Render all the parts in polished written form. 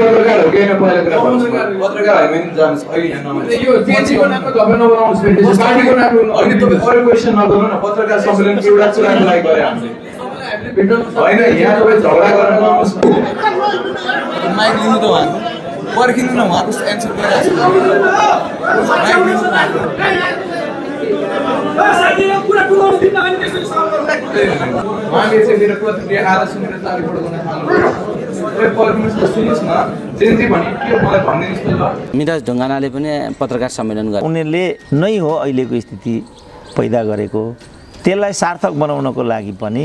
पत्रकार हो किन पहिला कुरा पत्रकार होइन भने जान्छ अहिले यहाँ नमान्नु यो जेएनसीको नाममा गभर्नर बनाउनु छ पार्टीको नाममा अहिले त अरु क्वेशन नगर्नु न पत्रकार सम्मेलन एउटा चुनावको लागि गरे हामीले होइन यहाँ तपाईँ झगडा गर्न नआउनुहोस् माइक लिनु त उहाँको पर्खिनु न उहाँको एन्सर गरिरहेको उहाँले चाहिँ मेरो प्रतिक्रिया आज सुनेर चालु पढाउन थाल्नु मिराज ढुङ्गानाले पनि पत्रकार सम्मेलन गरे उनीहरूले नै हो अहिलेको स्थिति पैदा गरेको त्यसलाई सार्थक बनाउनको लागि पनि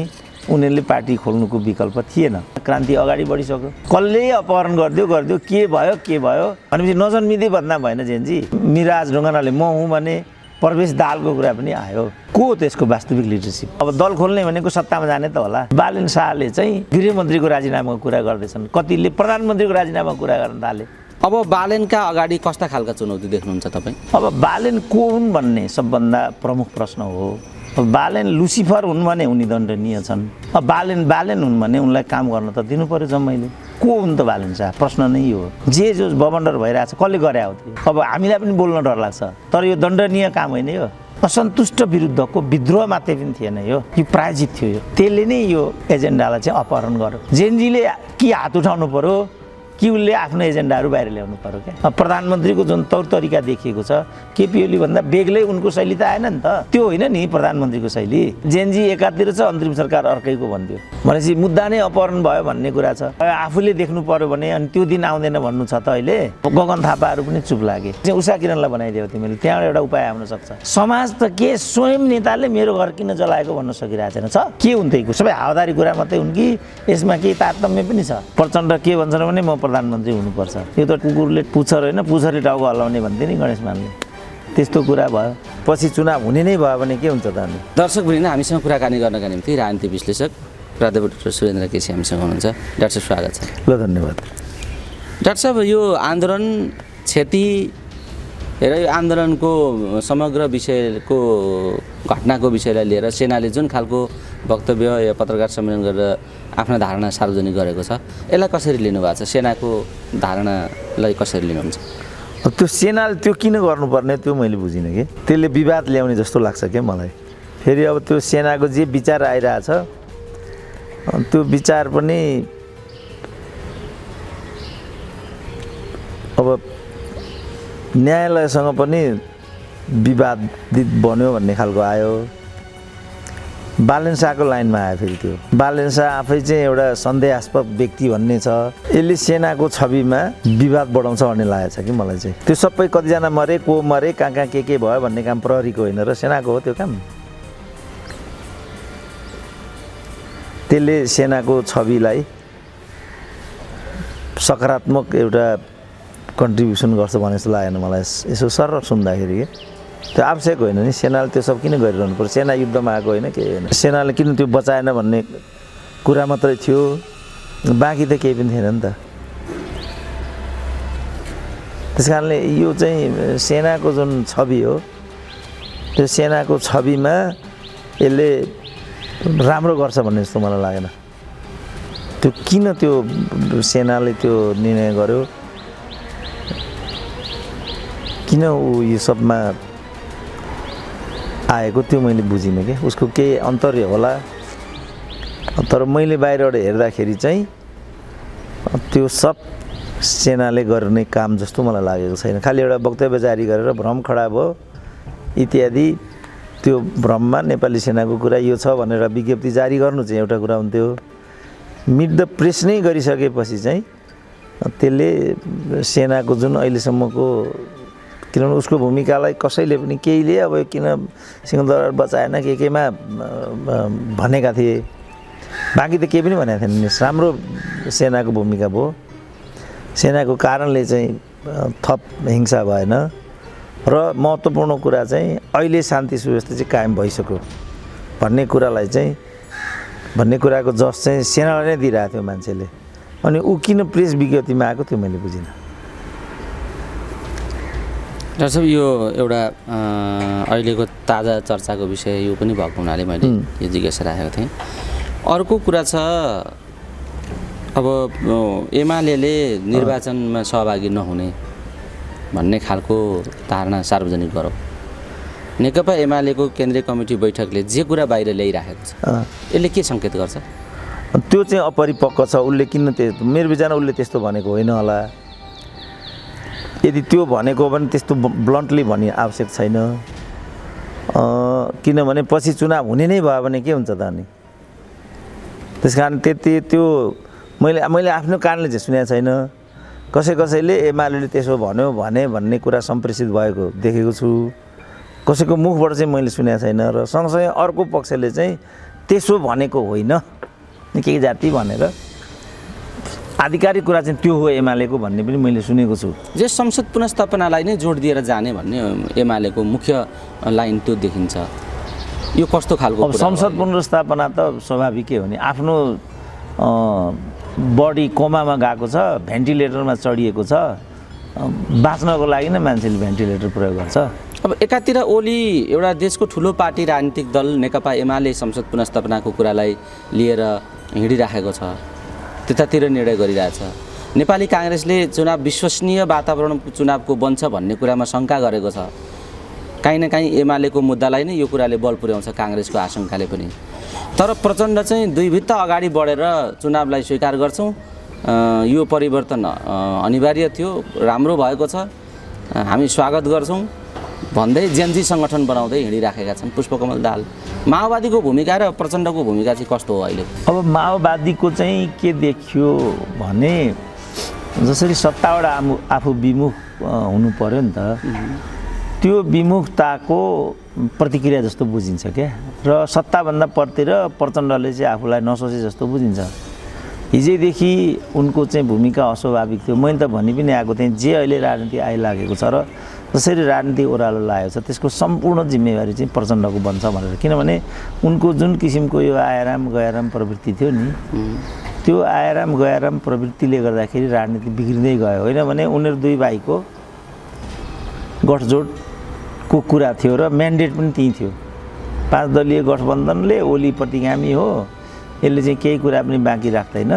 उनीहरूले पार्टी खोल्नुको विकल्प थिएन क्रान्ति अगाडि बढिसक्यो कसले अपहरण गरिदियो के भयो भनेपछि नजन्मिँदै बदनाम भएन जेनजी मिराज ढुङ्गानाले म हुँ भने प्रवेश दाहालको कुरा पनि आयो को त्यसको वास्तविक लिडरसिप अब दल खोल्ने भनेको सत्तामा जाने त होला बालेन शाहले चाहिँ गृहमन्त्रीको राजीनामाको कुरा गर्दैछन् कतिले प्रधानमन्त्रीको राजीनामाको कुरा गर्न थाले अब बालेनका अगाडि कस्ता खालका चुनौती देख्नुहुन्छ तपाईँ अब बालेन को हुन् भन्ने सबभन्दा प्रमुख प्रश्न हो अब बालेन लुसिफर हुन् भने उनी दण्डनीय छन् अब बालेन हुन् भने उनलाई काम गर्न त दिनु पर्यो जम्मैले को हुन् त बालेन शाह प्रश्न नै हो जे जो बबन्डर भइरहेछ कसले गरे हो त्यो अब हामीलाई पनि बोल्न डर लाग्छ तर यो दण्डनीय काम होइन यो असन्तुष्ट विरुद्धको विद्रोह मात्रै पनि थिएन यो प्रायोजित थियो यो त्यसले नै यो एजेन्डालाई चाहिँ अपहरण गर्यो जेनजीले के हात उठाउनु पर्यो कि उसले आफ्नो एजेन्डाहरू बाहिर ल्याउनु पर्यो क्या प्रधानमन्त्रीको जुन तौर तरिका देखिएको छ केपी ओली भन्दा बेग्लै उनको शैली त आएन नि त त्यो होइन नि प्रधानमन्त्रीको शैली जेनजी एकातिर छ अन्तरिम सरकार अर्कैको भन्थ्यो भनेपछि मुद्दा नै अपहरण भयो भन्ने कुरा छ आफूले देख्नु पर्यो भने अनि त्यो दिन आउँदैन भन्नु छ त अहिले गगन थापाहरू पनि चुप लागे उषा किरणलाई बनाइदियो तिमीले त्यहाँबाट एउटा उपाय आउन सक्छ समाज त के स्वयं नेताले मेरो घर किन जलाएको भन्न सकिरहेको छैन छ के हुन्थ्यो सबै हावादारी कुरा मात्रै हुन् कि यसमा केही तारतम्य पनि छ प्रचण्ड के भन्छन् भने म प्रधानमन्त्री हुनुपर्छ यो त कुकुरले पुच्छर होइन पुच्छरले टाउको हल्लाउने भन्थे नि गणेश मानले त्यस्तो कुरा भयो पछि चुनाव हुने नै भयो भने के हुन्छ त अनि दर्शकवृन्द हामीसँग कुराकानी गर्नका निम्ति राजनीति विश्लेषक प्राध्यापक डाक्टर सुरेन्द्र केसी हामीसँग हुनुहुन्छ डाक्टर स्वागत छ ल धन्यवाद डाक्टर साहब यो आन्दोलन क्षति र यो आन्दोलनको समग्र विषयको घटनाको विषयलाई लिएर सेनाले जुन खालको वक्तव्य या पत्रकार सम्मेलन गरेर आफ्नो धारणा सार्वजनिक गरेको छ यसलाई कसरी लिनुभएको छ सेनाको धारणालाई कसरी लिनुहुन्छ त्यो सेनाले त्यो किन गर्नुपर्ने त्यो मैले बुझिनँ कि त्यसले विवाद ल्याउने जस्तो लाग्छ क्या मलाई फेरि अब त्यो सेनाको जे विचार आइरहेछ त्यो विचार पनि अब न्यायालयसँग पनि विवादित बन्यो भन्ने खालको आयो बालेन शाहको लाइनमा आयो फेरि त्यो बालेन शाह आफै चाहिँ एउटा सन्देहास्पद व्यक्ति भन्ने छ यसले सेनाको छविमा विवाद बढाउँछ भन्ने लागेको छ कि मलाई चाहिँ त्यो सबै कतिजना मरे को मरे कहाँ के भयो भन्ने काम प्रहरीको होइन र सेनाको हो त्यो काम त्यसले सेनाको छविलाई सकारात्मक एउटा कन्ट्रिब्युसन गर्छ भने जस्तो लागेन मलाई यसो सर सुन्दाखेरि के त्यो आवश्यक होइन नि सेनाले त्यो सब किन गरिरहनु पर्छ सेना युद्धमा आएको होइन के होइन सेनाले किन त्यो बचाएन भन्ने कुरा मात्रै थियो बाँकी त केही पनि थिएन नि त त्यस कारणले यो चाहिँ सेनाको जुन छवि हो त्यो सेनाको छविमा यसले राम्रो गर्छ भन्ने जस्तो मलाई लागेन त्यो किन त्यो सेनाले त्यो निर्णय गर्यो किन ऊ यो सबमा आएको त्यो मैले बुझिनँ कि उसको केही अन्तर्य होला तर मैले बाहिरबाट हेर्दाखेरि चाहिँ त्यो सब सेनाले गर्ने काम जस्तो मलाई लागेको छैन खालि एउटा वक्तव्य जारी गरेर भ्रम खडा भयो इत्यादि त्यो भ्रममा नेपाली सेनाको कुरा यो छ भनेर विज्ञप्ति जारी गर्नु चाहिँ एउटा कुरा हुन्थ्यो मिट द प्रेस नै गरिसकेपछि चाहिँ त्यसले सेनाको जुन अहिलेसम्मको किनभने उसको भूमिकालाई कसैले पनि केहीले अब किन सिंहदरबार बचाएन केमा भनेका थिए बाँकी त केही पनि भनेको थिएन राम्रो सेनाको भूमिका भयो सेनाको कारणले चाहिँ थप हिंसा भएन र महत्त्वपूर्ण कुरा चाहिँ अहिले शान्ति सुव्यवस्था चाहिँ कायम भइसक्यो भन्ने कुरालाई चाहिँ भन्ने कुराको जस चाहिँ सेनालाई नै दिइरहेको थियो मान्छेले अनि ऊ किन प्रेस विज्ञप्तिमा आएको त्यो मैले बुझिनँ डाक्टर साहब यो एउटा अहिलेको ताजा चर्चाको विषय यो पनि भएको हुनाले मैले यो जिज्ञासा राखेको थिएँ अर्को कुरा छ अब एमालेले निर्वाचनमा सहभागी नहुने भन्ने खालको धारणा सार्वजनिक गरौँ। नेकपा एमालेको केन्द्रीय कमिटी बैठकले जे कुरा बाहिर ल्याइराखेको छ यसले के सङ्केत गर्छ? त्यो चाहिँ अपरिपक्व छ। उसले किन मेरो विचारमा उसले त्यस्तो भनेको होइन होला। यदि त्यो भनेको हो भने त्यस्तो ब्लन्टली भन्ने आवश्यक छैन। किनभने पछि चुनाव हुने नै भयो भने के हुन्छ त अनि? त्यस कारण त्यो मैले आफ्नो कारणले चाहिँ सुनेको छैन। कसैले एमाले त्यसो भन्ने कुरा सम्प्रेषित भएको देखेको छु। कसैको मुखबाट चाहिँ मैले सुनेको छैन। र सँगसँगै अर्को पक्षले चाहिँ त्यसो भनेको होइन केही जाति भनेर आधिकारिक कुरा चाहिँ त्यो हो एमालेको भन्ने पनि मैले सुनेको छु। जे संसद पुनर्स्थापनालाई नै जोड दिएर जाने भन्ने एमालेको मुख्य लाइन त्यो देखिन्छ। यो कस्तो खालको? अब संसद पुनर्स्थापना त स्वाभाविकै हो नि। आफ्नो बडी कोमामा गएको छ, भेन्टिलेटरमा चढिएको छ, बाँच्नको लागि नै मान्छेले भेन्टिलेटर प्रयोग गर्छ। अब एकातिर ओली एउटा देशको ठुलो पार्टी राजनीतिक दल नेकपा एमाले संसद पुनर्स्थापनाको कुरालाई लिएर हिँडिराखेको छ, त्यतातिर निर्णय गरिरहेछ। नेपाली काङ्ग्रेसले चुनाव विश्वसनीय वातावरण चुनावको बन्छ भन्ने कुरामा शङ्का गरेको छ। काहीँ न काहीँ एमालेको मुद्दालाई नै यो कुराले बल पुर्याउँछ काङ्ग्रेसको आशंकाले पनि। तर प्रचण्ड चाहिँ दुई भित्ता अगाडि बढेर चुनावलाई स्वीकार गर्छौँ, यो परिवर्तन अनिवार्य थियो, राम्रो भएको छ, हामी स्वागत गर्छौँ भन्दै जेनजी सङ्गठन बनाउँदै हिँडिराखेका छन् पुष्पकमल दाहाल। माओवादीको भूमिका र प्रचण्डको भूमिका चाहिँ कस्तो हो अहिले? अब माओवादीको चाहिँ के देखियो भने जसरी सत्ताबाट आफू विमुख हुनु पर्यो नि त, त्यो विमुखताको प्रतिक्रिया जस्तो बुझिन्छ क्या। र सत्ताभन्दा पर्तिर प्रचण्डले चाहिँ आफूलाई नसोचे जस्तो बुझिन्छ। हिजैदेखि उनको चाहिँ भूमिका अस्वाभाविक थियो। मैले त भनि पनि आएको थिएँ, जे अहिले राजनीति आइलागेको छ र जसरी राजनीति ओह्रालो लागेको छ त्यसको सम्पूर्ण जिम्मेवारी चाहिँ प्रचण्डको बन्छ भनेर। किनभने उनको जुन किसिमको यो आयाराम गयाराम प्रवृत्ति थियो नि, त्यो आयाराम गयाराम प्रवृत्तिले गर्दाखेरि राजनीति बिग्रिँदै गयो। होइन भने उनीहरू दुई भाइको गठजोडको कुरा थियो र म्यान्डेट पनि त्यही थियो। 5 दलीय गठबन्धनले ओली प्रतिगामी हो, यसले चाहिँ केही कुरा पनि बाँकी राख्दैन,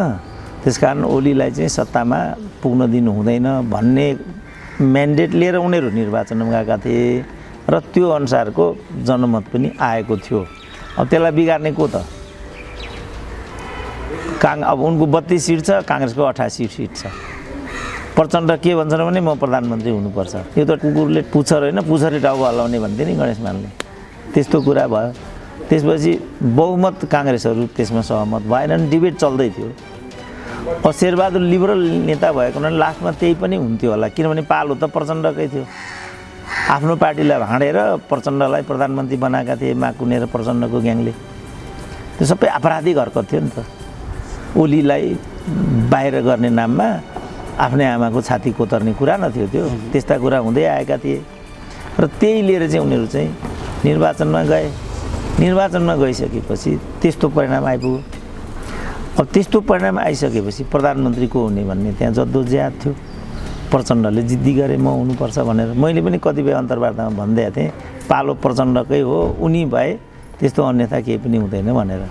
त्यसकारण ओलीलाई चाहिँ सत्तामा पुग्न दिनु हुँदैन भन्ने म्यान्डेट लिएर उनीहरू निर्वाचनमा गएका थिए र त्यो अनुसारको जनमत पनि आएको थियो। अब त्यसलाई बिगार्ने को त? अब उनको 32 सिट छ, काङ्ग्रेसको 88 सिट छ। प्रचण्ड के भन्छन् भने म प्रधानमन्त्री हुनुपर्छ। यो त कुकुरले पुच्छर होइन पुच्छरले टाउको हल्लाउने भन्थे नि गणेश मानले, त्यस्तो कुरा भयो। त्यसपछि बहुमत काङ्ग्रेसहरू त्यसमा सहमत भएनन्, डिबेट चल्दै थियो। शेरबहादुर लिबरल नेता भएको हुनाले लास्टमा त्यही पनि हुन्थ्यो होला, किनभने पालो त प्रचण्डकै थियो। आफ्नो पार्टीलाई भाँडेर प्रचण्डलाई प्रधानमन्त्री बनाएका थिए माकुने र प्रचण्डको ग्याङले। त्यो सबै आपराधिक हरकत थियो नि त। ओलीलाई बाहिर गर्ने नाममा आफ्नै आमाको छाती कोतर्ने कुरा नथ्यो त्यो, त्यस्ता कुरा हुँदै आएका थिए। र त्यही लिएर चाहिँ उनीहरू चाहिँ निर्वाचनमा गए। निर्वाचनमा गइसकेपछि त्यस्तो परिणाम आइपुग्यो। अब त्यस्तो परिणाम आइसकेपछि प्रधानमन्त्री को हुने भन्ने त्यहाँ जद्दोजहद थियो। प्रचण्डले जिद्दी गरे म हुनुपर्छ भनेर। मैले पनि कतिपय अन्तर्वार्तामा भन्दै थिएँ पालो प्रचण्डकै हो, उनी भए त्यस्तो अन्यथा केही पनि हुँदैन भनेर।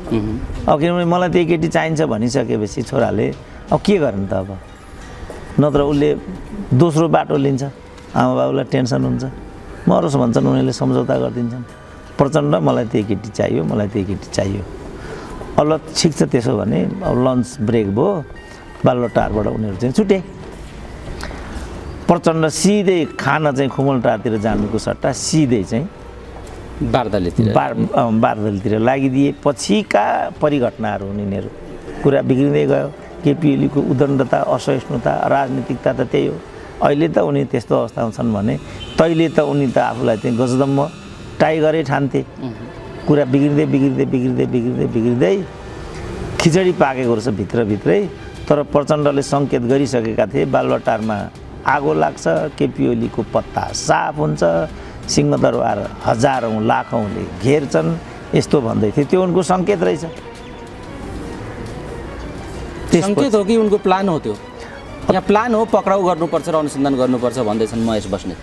अब किनभने मलाई त्यही केटी चाहिन्छ भनिसकेपछि छोराले अब के गर्ने त? अब नत्र उसले दोस्रो बाटो लिन्छ, आमा बाबुलाई टेन्सन हुन्छ, मरोस् भन्छन्, उनीहरूले सम्झौता गरिदिन्छन्। प्रचण्ड मलाई त्यही केटी चाहियो, मलाई त्यही केटी चाहियो। अब ठिक छ, त्यसो भने अब लन्च ब्रेक भयो, बालुवाटारबाट उनीहरू चाहिँ छुटे। प्रचण्ड सिधै खान चाहिँ खुमलटारतिर जानुको सट्टा सिधै चाहिँ बारदलीतिर लागिदिए। पछिका परिघटनाहरू यिनीहरू कुरा बिग्रिँदै गयो। केपी ओलीको उद्दण्डता, असहिष्णुता, राजनीतिकता त त्यही हो। अहिले त उनी त्यस्तो अवस्थामा छन् भने तैले त उनी त आफूलाई चाहिँ गजदम्म टाइगरै ठान्थे। कुरा बिग्रिँदै बिग्रिँदै बिग्रिँदै बिग्रिँदै बिग्रिँदै खिचडी पाकेको रहेछ भित्रभित्रै। तर प्रचण्डले सङ्केत गरिसकेका थिए बालुवाटारमा आगो लाग्छ, केपी ओलीको पत्ता साफ हुन्छ, सिंहदरबार हजारौँ लाखौँले घेर्छन्, यस्तो भन्दै थिए। त्यो उनको सङ्केत रहेछ। सङ्केत हो कि उनको प्लान हो? त्यो यहाँ प्लान हो, पक्राउ गर्नुपर्छ र अनुसन्धान गर्नुपर्छ भन्दैछन् महेश बस्नेत।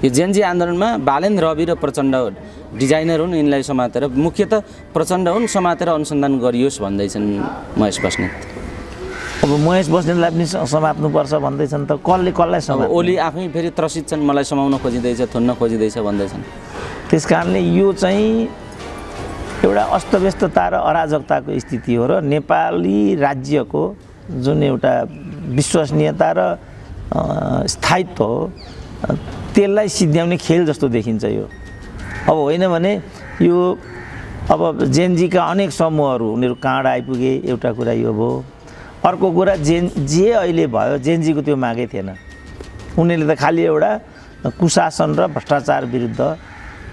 यो जेनजी आन्दोलनमा बालेन रवि र प्रचण्ड डिजाइनर हुन्, यिनलाई समातेर मुख्यतः प्रचण्ड हुन्, समातेर अनुसन्धान गरियोस् भन्दैछन् महेश बस्नेत। अब महेश बस्नेतलाई पनि समात्नुपर्छ भन्दैछन् त कसले कसलाई समात्ने? ओली आफै फेरि त्रसित छन्, मलाई समाउन खोजिँदैछ, थुन्न खोजिँदैछ भन्दैछन्। त्यस कारणले यो चाहिँ एउटा अस्तव्यस्तता र अराजकताको स्थिति हो र नेपाली राज्यको जुन एउटा विश्वसनीयता र स्थायित्व हो त्यसलाई सिद्ध्याउने खेल जस्तो देखिन्छ यो। अब होइन भने यो अब जेनजीका अनेक समूहहरू उनीहरू कहाँबाट आइपुगे, एउटा कुरा यो भयो। अर्को कुरा जे अहिले भयो जेनजीको त्यो मागै थिएन। उनीहरूले त खालि एउटा कुशासन र भ्रष्टाचार विरुद्ध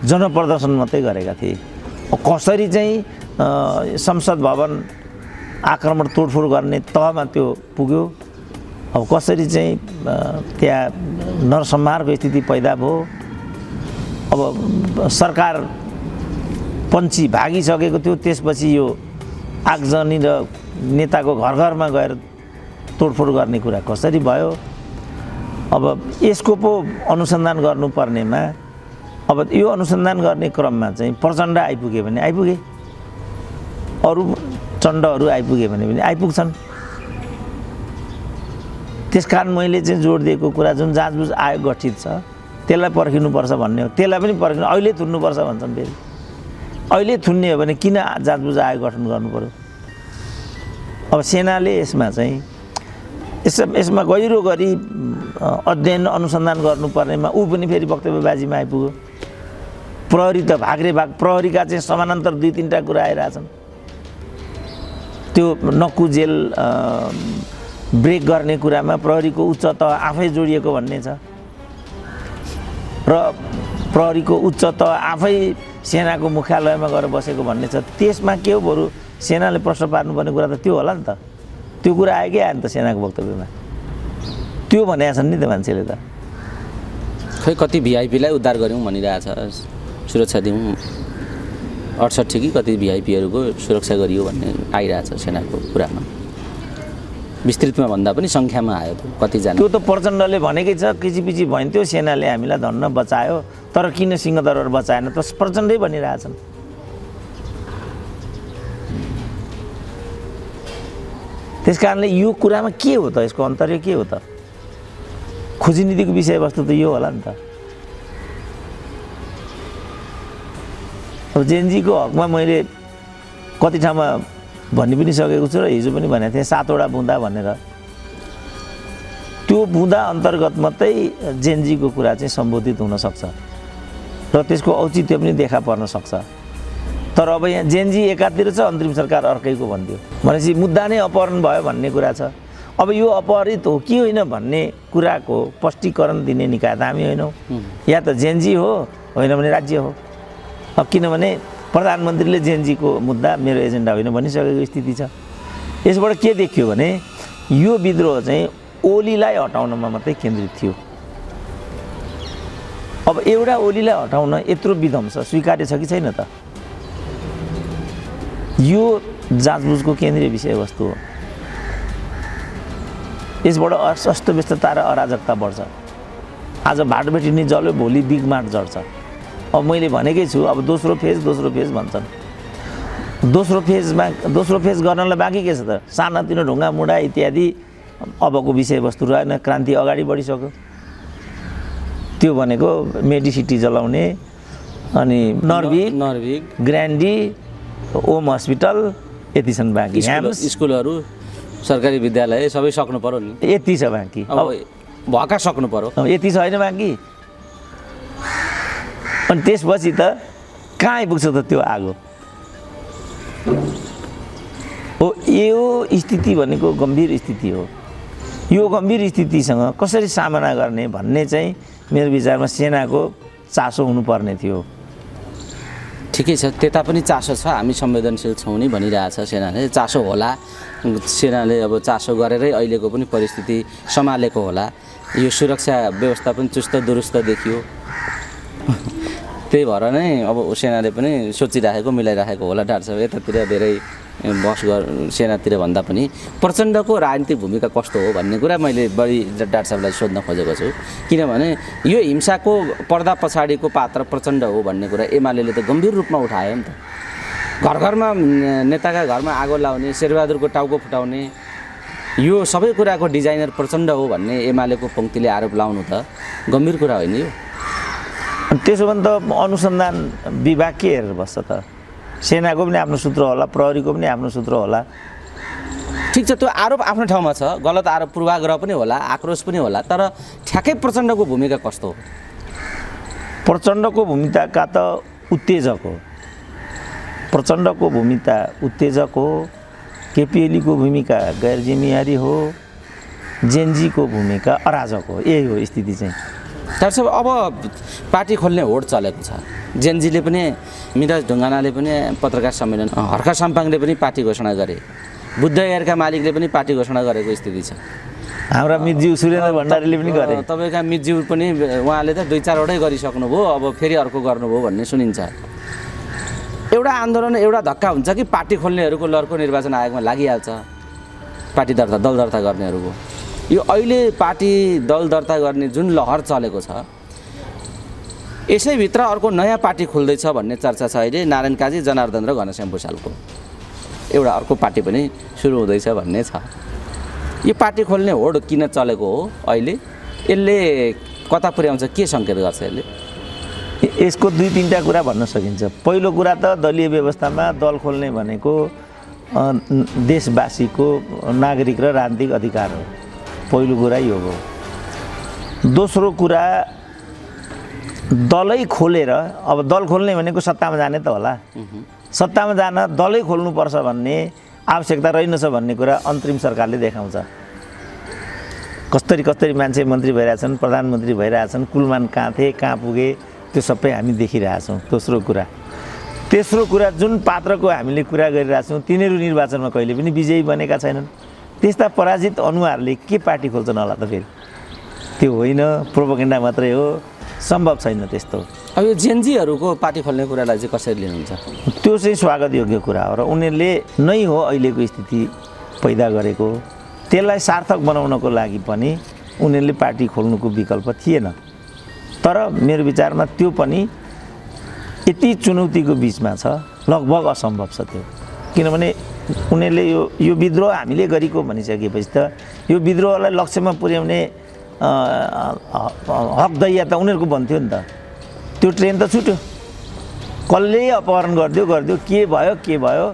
जनप्रदर्शन मात्रै गरेका थिए। कसरी चाहिँ संसद भवन आक्रमण तोडफोड गर्ने तहमा त्यो पुग्यो, अब कसरी चाहिँ त्यहाँ नरसंहारको स्थिति पैदा भयो, अब सरकार पन्छी भागिसकेको थियो, त्यसपछि यो आगजनी र नेताको घर घरमा गएर तोडफोड गर्ने कुरा कसरी भयो। अब यसको पो अनुसन्धान गर्नुपर्नेमा अब यो अनुसन्धान गर्ने क्रममा चाहिँ प्रचण्ड आइपुग्यो भने आइपुगे, अरू चण्डहरू आइपुगे भने पनि आइपुग्छन्। त्यसकारण मैले चाहिँ जोड दिएको कुरा जुन जाँचबुझ आयोग गठित छ त्यसलाई पर्खिनुपर्छ भन्ने हो। त्यसलाई पनि पर्खिनु अहिले थुन्नुपर्छ भन्छन् फेरि। अहिले थुन्ने हो भने किन जाँचबुझ आयोग गठन गर्नु पर्यो? अब सेनाले यसमा चाहिँ यसमा गहिरो गरी अध्ययन अनुसन्धान गर्नुपर्नेमा ऊ पनि फेरि वक्तव्यबाजीमा आइपुग्यो। प्रहरी त भाग्रे भाग, प्रहरीका चाहिँ समानान्तर 2-3टा कुरा आइरहेछन्। त्यो नक्कु जेल ब्रेक गर्ने कुरामा प्रहरीको उच्च तह आफै जोडिएको भन्ने छ र प्रहरीको उच्च तह आफै सेनाको मुख्यालयमा गएर बसेको भन्ने छ। त्यसमा के हो, बरु सेनाले प्रश्न पार्नुपर्ने कुरा त त्यो होला नि त। त्यो कुरा आएकै आयो नि त सेनाको वक्तव्यमा। त्यो भनेका छन् नि त मान्छेले त। खै कति भिआइपीलाई उद्धार गऱ्यौँ भनिरहेछ, सुरक्षा दिउँ, 68 कि कति भिआइपीहरूको सुरक्षा गरियो भन्ने आइरहेछ सेनाको कुरामा। विस्तृतमा भन्दा पनि सङ्ख्यामा आयो त कतिजना। त्यो त प्रचण्डले भनेकै छ, किचिपिची भन्थ्यो सेनाले हामीलाई धन्न बचायो, तर किन सिंहदरबार बचाएन त प्रचण्डै भनिरहेछन्। त्यस कारणले यो कुरामा के हो त, यसको अन्तर्य के हो त? खोजी नीतिको विषयवस्तु त यो होला नि त। अब जेएनजीको हकमा मैले कति ठाउँमा भनि पनि सकेको छु र हिजो पनि भनेको थिएँ 7वटा बुँदा भनेर। त्यो बुँदा अन्तर्गत मात्रै जेएनजीको कुरा चाहिँ सम्बोधित हुनसक्छ र त्यसको औचित्य पनि देखा पर्न सक्छ। तर अब यहाँ जेएनजी एकातिर छ, अन्तरिम सरकार अर्कैको भन्थ्यो भनेपछि मुद्दा नै अपहरण भयो भन्ने कुरा छ। अब यो अपहरित हो कि होइन भन्ने कुराको स्पष्टीकरण दिने निकाय त हामी होइनौँ। या त जेएनजी हो, होइन भने राज्य हो। अब किनभने प्रधानमन्त्रीले जेएनजीको मुद्दा मेरो एजेन्डा होइन भनिसकेको स्थिति छ। यसबाट के देखियो भने यो विद्रोह चाहिँ ओलीलाई हटाउनमा मात्रै केन्द्रित थियो। अब एउटा ओलीलाई हटाउन यत्रो विध्वंस स्वीकार्य छ कि छैन त? यो जाँचबुझको केन्द्रीय विषयवस्तु हो। यसबाट अस्तव्यस्तता र अराजकता बढ्छ। आज भाटबेटी नै जल्यो, भोलि बिग मार्ट जड्छ। अब मैले भनेकै छु, अब दोस्रो फेज भन्छन्। दोस्रो फेज गर्नलाई बाँकी के छ त? सानातिनो ढुङ्गा मुढा इत्यादि अबको विषयवस्तु रहेन। क्रान्ति अगाडि बढिसक्यो। त्यो भनेको मेडिसिटी जलाउने, अनि नर्भिक, ग्रान्डी, ओम हस्पिटल यति छन् बाँकी। स्कुलहरू, सरकारी विद्यालय सबै सक्नु पर्यो नि, यति छ बाँकी। अब भएका सक्नु पर्यो, यति छैन बाँकी। अनि त्यसपछि त कहाँ आइपुग्छ त त्यो आगो? हो, यो स्थिति भनेको गम्भीर स्थिति हो। यो गम्भीर स्थितिसँग कसरी सामना गर्ने भन्ने चाहिँ मेरो विचारमा सेनाको चासो हुनुपर्ने थियो। ठिकै छ, त्यता पनि चासो छ। हामी संवेदनशील छौँ नि भनिरहेछ सेनाले। चासो होला, सेनाले अब चासो गरेरै अहिलेको पनि परिस्थिति सम्हालेको होला। यो सुरक्षा व्यवस्था पनि चुस्त दुरुस्त देखियो। त्यही भएर नै अब सेनाले पनि सोचिराखेको, मिलाइराखेको होला। डाक्टर साहब यतातिर धेरै सेनातिर भन्दा पनि प्रचण्डको राजनीतिक भूमिका कस्तो हो भन्ने कुरा मैले बढी डाक्टर साहबलाई सोध्न खोजेको छु। किनभने यो हिंसाको पर्दा पछाडिको पात्र प्रचण्ड हो भन्ने कुरा एमालेले त गम्भीर रूपमा उठायो नि त। घर घरमा नेताका घरमा आगो लाउने, शेरबहादुरको टाउको फुटाउने, यो सबै कुराको डिजाइनर प्रचण्ड हो भन्ने एमालेको पङ्क्तिले आरोप लाउनु त गम्भीर कुरा होइन यो। त्यसो भने त अनुसन्धान विभाग के हेरेर बस्छ त? सेनाको पनि आफ्नो सूत्र होला, प्रहरीको पनि आफ्नो सूत्र होला। ठिक छ, त्यो आरोप आफ्नो ठाउँमा छ, गलत आरोप पूर्वाग्रह पनि होला, आक्रोश पनि होला, तर ठ्याक्कै प्रचण्डको भूमिका कस्तो हो? प्रचण्डको भूमिका त उत्तेजक हो, प्रचण्डको भूमिका उत्तेजक हो, केपिएलीको भूमिका गैर जिम्मेवारी हो, जेनजीको भूमिका अराजक हो। यही हो स्थिति चाहिँ। डाक्टर साहब, अब पार्टी खोल्ने होड चलेको छ। जेनजीले पनि, मिराज ढुङ्गानाले पनि पत्रकार सम्मेलन, हर्का साम्पाङले पनि पार्टी घोषणा गरे, बुद्ध एयरका मालिकले पनि पार्टी घोषणा गरेको स्थिति छ। हाम्रा मितज्यू सुरेन्द्र भण्डारीले पनि गरे। तपाईँका मितज्यू पनि उहाँले त 2-4वटै गरिसक्नुभयो, अब फेरि अर्को गर्नुभयो भन्ने सुनिन्छ। एउटा आन्दोलन, एउटा धक्का हुन्छ कि पार्टी खोल्नेहरूको लर्को निर्वाचन आयोगमा लागिहाल्छ, पार्टी दर्ता, दल दर्ता गर्नेहरूको। यो अहिले पार्टी दल दर्ता गर्ने जुन लहर चलेको छ, यसैभित्र अर्को नयाँ पार्टी खुल्दैछ भन्ने चर्चा छ अहिले। नारायण काजी, जनार्दन र घनश्याम भुषालको एउटा अर्को पार्टी पनि सुरु हुँदैछ भन्ने छ। यो पार्टी खोल्ने होड किन चलेको हो अहिले? यसले कता पुर्याउँछ, के सङ्केत गर्छ यसले? यसको 2-3टा कुरा भन्न सकिन्छ। पहिलो कुरा त दलीय व्यवस्थामा दल खोल्ने भनेको देशवासीको नागरिक र राजनीतिक अधिकार हो। पहिलो कुरा यो हो। दोस्रो कुरा, दलै खोलेर, अब दल खोल्ने भनेको सत्तामा जाने त होला, सत्तामा जान दलै खोल्नुपर्छ भन्ने आवश्यकता रहेनछ भन्ने कुरा अन्तरिम सरकारले देखाउँछ। कस्तरी कस्तरी मान्छे मन्त्री भइरहेछन्, प्रधानमन्त्री भइरहेछन्, कुलमान कहाँ थिए, कहाँ पुगे, त्यो सबै हामी देखिरहेछौँ। दोस्रो कुरा। तेस्रो कुरा, जुन पात्रको हामीले कुरा गरिरहेछौँ तिनीहरू निर्वाचनमा कहिले पनि विजयी बनेका छैनन्। त्यस्ता पराजित अनुहारले के पार्टी खोल्छन् होला त फेरि? त्यो होइन, प्रोपोगेन्डा मात्रै हो, सम्भव छैन त्यस्तो। अब यो जेनजीहरूको पार्टी खोल्ने कुरालाई चाहिँ कसरी लिनुहुन्छ? त्यो चाहिँ स्वागत योग्य कुरा हो र उनीहरूले नै हो अहिलेको स्थिति पैदा गरेको। त्यसलाई सार्थक बनाउनको लागि पनि उनीहरूले पार्टी खोल्नुको विकल्प थिएन। तर मेरो विचारमा त्यो पनि यति चुनौतीको बिचमा छ, लगभग असम्भव छ त्यो। किनभने उनीहरूले यो विद्रोह हामीले गरेको भनिसकेपछि त यो विद्रोहलाई लक्ष्यमा पुर्याउने हक दैया त उनीहरूको भन्थ्यो नि त। त्यो ट्रेन त छुट्यो, कसले अपहरण गरिदियो, के भयो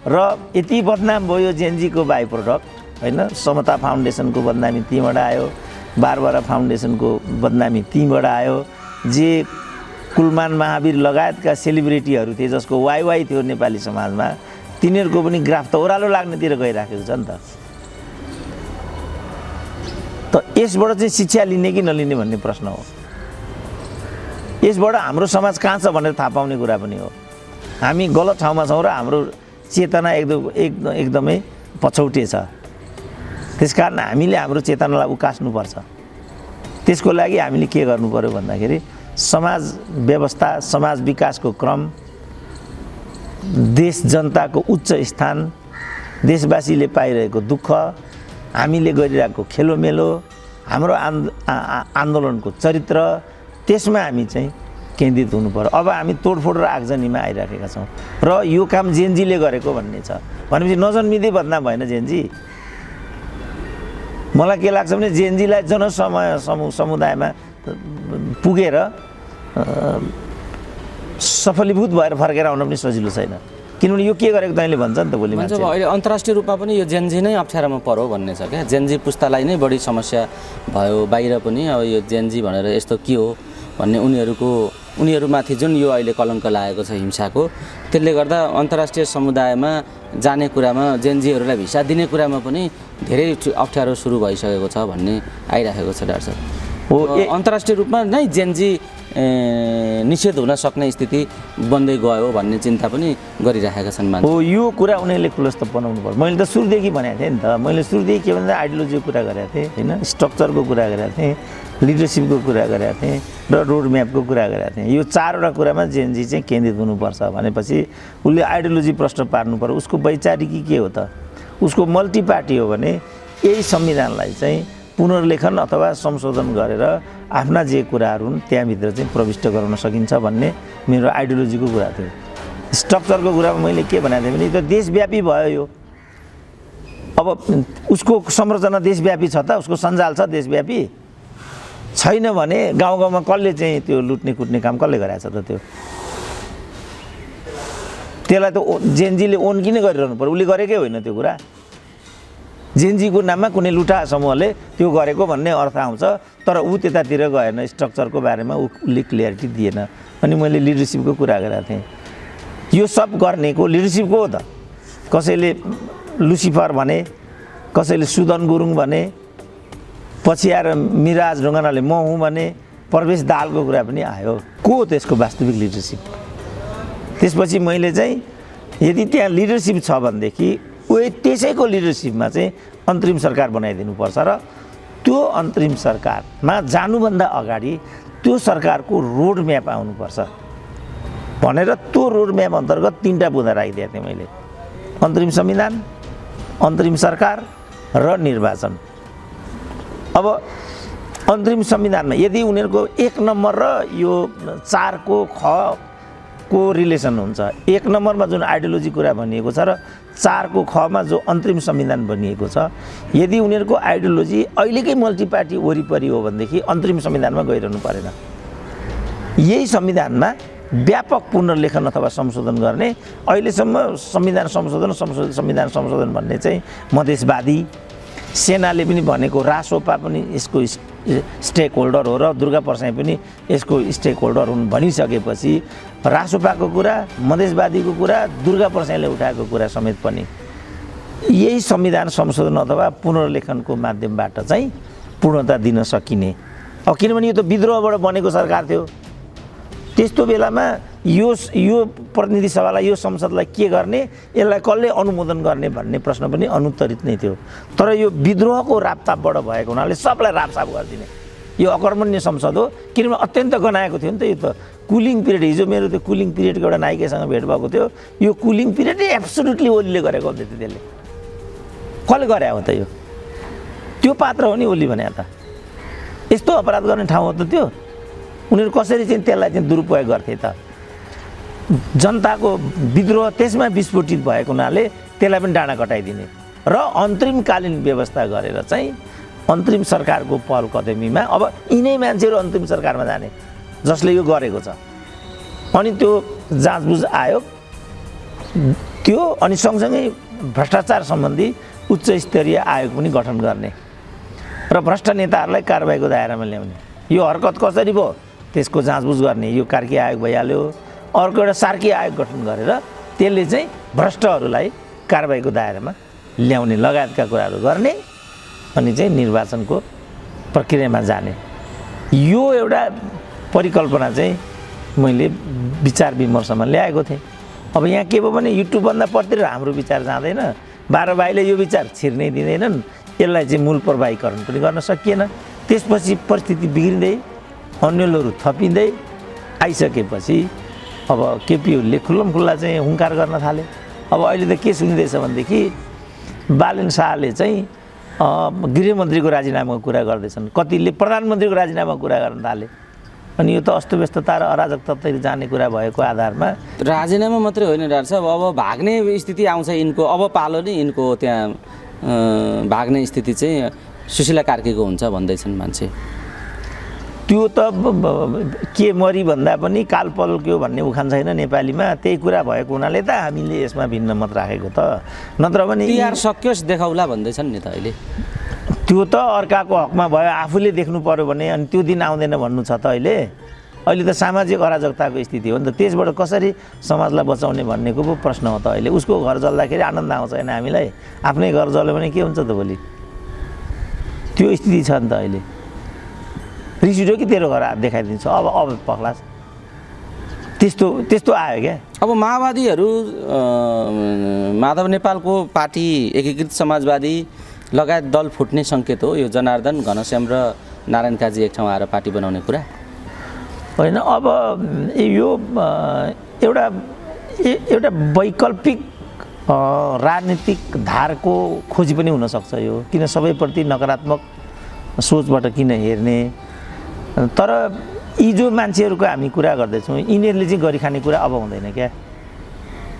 र यति बदनाम भयो जेनजीको बाई प्रोडक्ट होइन। समता फाउन्डेसनको बदनामी त्यहीँबाट आयो, बारबारा फाउन्डेसनको बदनामी त्यहीँबाट आयो। जे कुलमान महावीर लगायतका सेलिब्रिटीहरू थिए जसको वाइ थियो नेपाली समाजमा, तिनीहरूको पनि ग्राफ त ओह्रालो लाग्नेतिर गइराखेको छ नि त यसबाट चाहिँ शिक्षा लिने कि नलिने भन्ने प्रश्न हो। यसबाट हाम्रो समाज कहाँ छ भनेर थाहा पाउने कुरा पनि हो। हामी गलत ठाउँमा छौँ र हाम्रो चेतना एकदमै पछौटे छ। त्यसकारण हामीले हाम्रो चेतनालाई उकास्नुपर्छ। त्यसको लागि हामीले के गर्नु पर्यो भन्दाखेरि समाज व्यवस्था, समाज विकासको क्रम, देश जनताको उच्च स्थान, देशवासीले पाइरहेको दुःख, हामीले गरिरहेको खेलोमेलो, हाम्रो आन्दोलनको चरित्र, त्यसमा हामी चाहिँ केन्द्रित हुनु पर्यो। अब हामी तोडफोड र आगजनीमा आइराखेका छौँ र यो काम जेनजीले गरेको भन्ने छ भनेपछि नजन्मिँदै बदनाम भएन जेनजी। मलाई के लाग्छ भने जेनजीलाई समुदायमा पुगेर सफलीभूत भएर फर्केर आउन पनि सजिलो छैन। किनभने यो के गरेको तैँले भन्छ नि त भोलि मान्छे। अहिले अन्तर्राष्ट्रिय रूपमा पनि यो जेनजी नै अप्ठ्यारोमा पर्यो भन्ने छ क्या। जेनजी पुस्तालाई नै बढी समस्या भयो बाहिर पनि। अब यो जेनजी भनेर यस्तो के हो भन्ने उनीहरूमाथि जुन यो अहिले कलङ्क लागेको छ हिंसाको, त्यसले गर्दा अन्तर्राष्ट्रिय समुदायमा जाने कुरामा, जेनजीहरूलाई भिसा दिने कुरामा पनि धेरै अप्ठ्यारो सुरु भइसकेको छ भन्ने आइराखेको छ डाक्टर साहब। हो, अन्तर्राष्ट्रिय रूपमा नै जेनजी निषेध हुन सक्ने स्थिति बन्दै गयो भन्ने चिन्ता पनि गरिराखेका छन् मान्छे। हो, यो कुरा उनीहरूले खुलस्त बनाउनु पर्यो। मैले त सुरुदेखि भनेको थिएँ नि त। मैले सुरुदेखि के भन्दा आइडियोलोजीको कुरा गरेको थिएँ होइन, स्ट्रक्चरको कुरा गरेको थिएँ, लिडरसिपको कुरा गरेको थिएँ र रोड म्यापको कुरा गरेको थिएँ। यो 4वटा कुरामा जेनजी चाहिँ केन्द्रित हुनुपर्छ भनेपछि उसले आइडियोलोजी प्रश्न पार्नु पर्यो। उसको वैचारिकी के हो त? उसको मल्टी पार्टी हो भने यही संविधानलाई चाहिँ पुनर्लेखन अथवा संशोधन गरेर आफ्ना जे कुराहरू हुन् त्यहाँभित्र चाहिँ प्रविष्ट गराउन सकिन्छ भन्ने मेरो आइडियोलोजीको कुरा थियो। स्ट्रक्चरको कुरामा मैले के भनेको थिएँ भने यो त देशव्यापी भयो। यो अब उसको संरचना देशव्यापी छ त, उसको सञ्जाल छ देशव्यापी, छैन भने गाउँ गाउँमा कसले चाहिँ त्यो लुट्ने कुट्ने काम कसले गराएको छ त? त्यसलाई त जेएनजीले ओन किन गरिरहनु पर्यो? उसले गरेकै होइन त्यो कुरा। जेएनजीको नाममा कुनै लुटा समूहले त्यो गरेको भन्ने अर्थ आउँछ, तर ऊ त्यतातिर गएन, स्ट्रक्चरको बारेमा उसले क्लियरिटी दिएन। अनि मैले लिडरसिपको कुरा गरेको थिएँ, यो सब गर्नेको लिडरसिपको हो त। कसैले लुसिफर भने, कसैले सुदन गुरुङ भने, पछि आएर मिराज ढुङ्गानाले म हुँ भने, प्रवेश दाहालको कुरा पनि आयो। को हो त्यसको वास्तविक लिडरसिप? त्यसपछि मैले चाहिँ यदि त्यहाँ लिडरसिप छ भनेदेखि त्यसैको लिडरसिपमा चाहिँ अन्तरिम सरकार बनाइदिनुपर्छ र त्यो अन्तरिम सरकारमा जानुभन्दा अगाडि त्यो सरकारको रोड म्याप आउनुपर्छ भनेर त्यो रोड म्याप अन्तर्गत 3टा बुँदा राखिदिएको थिएँ मैले। अन्तरिम संविधान, अन्तरिम सरकार र निर्वाचन। अब अन्तरिम संविधानमा यदि उनीहरूको 1 नम्बर र यो 4 को रिलेसन हुन्छ, 1 नम्बरमा जुन आइडियोलोजी कुरा भनिएको छ र 4 को खमा जो अन्तरिम संविधान बनिएको छ, यदि उनीहरूको आइडियोलोजी अहिलेकै मल्टी पार्टी वरिपरि हो भनेदेखि अन्तरिम संविधानमा गइरहनु परेन। यही संविधानमा व्यापक पुनर्लेखन अथवा संशोधन गर्ने, अहिलेसम्म संविधान संशोधन भन्ने चाहिँ मधेसवादी सेनाले पनि भनेको, रासोपा पनि यसको स्टेक होल्डर हो र दुर्गा परसाई पनि यसको स्टेक होल्डर हुन् भनिसकेपछि रासोपाको कुरा, मधेसवादीको कुरा, दुर्गा परसाईले उठाएको कुरा समेत पनि यही संविधान संशोधन अथवा पुनर्लेखनको माध्यमबाट चाहिँ पूर्णता दिन सकिने। अब किनभने यो त विद्रोहबाट बनेको सरकार थियो, त्यस्तो बेलामा यो प्रतिनिधि सभालाई, यो संसदलाई के गर्ने, यसलाई कसले अनुमोदन गर्ने भन्ने प्रश्न पनि अनुत्तरित नै थियो। तर यो विद्रोहको रापतापबाट भएको हुनाले सबलाई रापसाप गरिदिने यो अकर्मण्य संसद हो। किनभने अत्यन्त गनाएको थियो नि त। यो त कुलिङ पिरियड, हिजो मेरो त्यो कुलिङ पिरियडको एउटा नायिकासँग भेट भएको थियो। यो कुलिङ पिरियड एब्सोल्युटली ओलीले गरेको हो त्यसले। कसले गरे हो त यो? त्यो पात्र हो नि ओली भने। त यस्तो अपराध गर्ने ठाउँ हो त त्यो। उनीहरू कसरी चाहिँ त्यसलाई चाहिँ दुरुपयोग गर्थे त? जनताको विद्रोह त्यसमा विस्फोटित भएको हुनाले त्यसलाई पनि डाँडा कटाइदिने र अन्तरिमकालीन व्यवस्था गरेर चाहिँ अन्तरिम सरकारको पहल कदमीमा अब यिनै मान्छेहरू अन्तरिम सरकारमा जाने जसले यो गरेको छ। अनि त्यो जाँचबुझ आयोग त्यो, अनि सँगसँगै भ्रष्टाचार सम्बन्धी उच्च स्तरीय आयोग पनि गठन गर्ने र भ्रष्ट नेताहरूलाई कारबाहीको दायरामा ल्याउने। यो हरकत कसरी भयो त्यसको जाँचबुझ गर्ने यो कार्की आयोग भइहाल्यो। अर्को एउटा सार्की आयोग गठन गरेर त्यसले चाहिँ भ्रष्टहरूलाई कारबाहीको दायरामा ल्याउने लगायतका कुराहरू गर्ने अनि चाहिँ निर्वाचनको प्रक्रियामा जाने। यो एउटा परिकल्पना चाहिँ मैले विचार विमर्शमा ल्याएको थिएँ। अब यहाँ के भयो भने युट्युबभन्दा पढ्दै हाम्रो विचार जाँदैन, 12 भाइले यो विचार छिर्नै दिँदैनन्, यसलाई चाहिँ मूल प्रवाहीकरण पनि गर्न सकिएन। त्यसपछि परिस्थिति बिग्रिँदै अन्यलहरू थपिँदै आइसकेपछि अब केपी ओलीले खुल्लमखुल्ला चाहिँ हुङ्कार गर्न थाले। अब अहिले त के सुनिँदैछ भनेदेखि बालेन शाहले चाहिँ गृहमन्त्रीको राजीनामाको कुरा गर्दैछन्, कतिले प्रधानमन्त्रीको राजीनामाको कुरा गर्न थाले। अनि यो त अस्तव्यस्तता र अराजकतातिर जाने कुरा भएको आधारमा राजीनामा मात्रै होइन डाक्टर साहब, अब भाग्ने स्थिति आउँछ यिनको। अब पालो नै यिनको त्यहाँ भाग्ने स्थिति चाहिँ सुशीला कार्कीको हुन्छ भन्दैछन् मान्छे। त्यो त के मरी भन्दा पनि काल पल्क्यो भन्ने उखान छैन नेपालीमा। त्यही कुरा भएको हुनाले त हामीले यसमा भिन्न मत राखेको त। नत्र भने तिहार सकियोस् देखाउला भन्दैछन् नि त अहिले। त्यो त अर्काको हकमा भयो, आफूले देख्नु पर्यो भने। अनि त्यो दिन आउँदैन भन्नु छ त अहिले त सामाजिक अराजकताको स्थिति हो नि त। त्यसबाट कसरी समाजलाई बचाउने भन्नेको पो प्रश्न हो त अहिले। उसको घर जल्दाखेरि आनन्द आउँछ होइन हामीलाई, आफ्नै घर जल्यो भने के हुन्छ त भोलि? त्यो स्थिति छ नि त अहिले। रिस उठ्यो कि तेरो घर देखाइदिन्छ, अब पक्लास त्यस्तो आयो क्या। अब माओवादीहरू, माधव नेपालको पार्टी, एकीकृत समाजवादी लगायत दल फुट्ने सङ्केत हो यो। जनार्दन, घनश्याम र नारायण काजी एक ठाउँ आएर पार्टी बनाउने कुरा होइन। अब यो एउटा वैकल्पिक राजनीतिक धारको खोजी पनि हुनसक्छ यो। किन सबैप्रति नकारात्मक सोचबाट किन हेर्ने? तर यी जो मान्छेहरूको हामी कुरा गर्दैछौँ यिनीहरूले चाहिँ गरिखाने कुरा अब हुँदैन क्या।